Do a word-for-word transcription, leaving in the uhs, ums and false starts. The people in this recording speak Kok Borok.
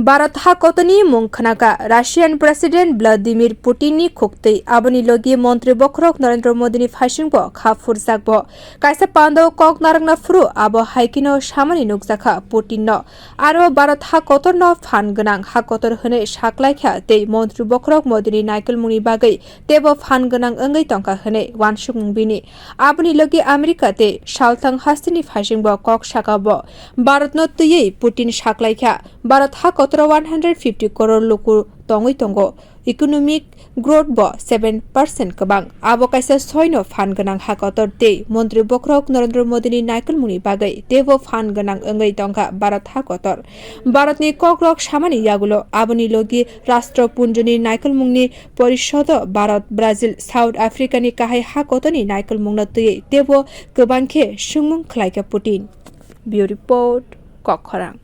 Bharat ha kotorni mung khnaka Russian President Vladimir Putin ni khuktwi, aboni logi Montri Bokhorok Narendra Modi ni phaisingbo kha phurjakbo. Kaisa pandao kok narwkna phuru abo hai kheno samani nukjakha Putin no. Aro Bharat ha kotorno phan gwnang ha kotor hwnwi saklaikha tei Montri Bokhorok Modi ni naikolmungni bagwi teibo phan gwnang wngwi tongkha hwnwi uansukmung bini. Aboni logi America tei salthang hasteni phaisingbo kok sakabo. Bharatno twiwi Putin saklaikha. Bharat ha kotoro one hundred fifty koror luku tongwi tongo. Economic growth bo seven percent kwbang. Abo kaisa soino phan gwnang ha kotor tei Montri Bokhorok Narendra Modi ni naikolmungni bagwi teibo phan gwnang wngwi tongkha Bharat ha kotor. Bharatni kokrok samani yagulo aboni logi Rashtrapunjoni naikolmungni porisodo Bharat, Brazil, South Africa ni kahai ha kotorni naikolmungno twiwi teibo kwbang khe swngmung khlaikha Putin. Bureau Report, Kokkhorang.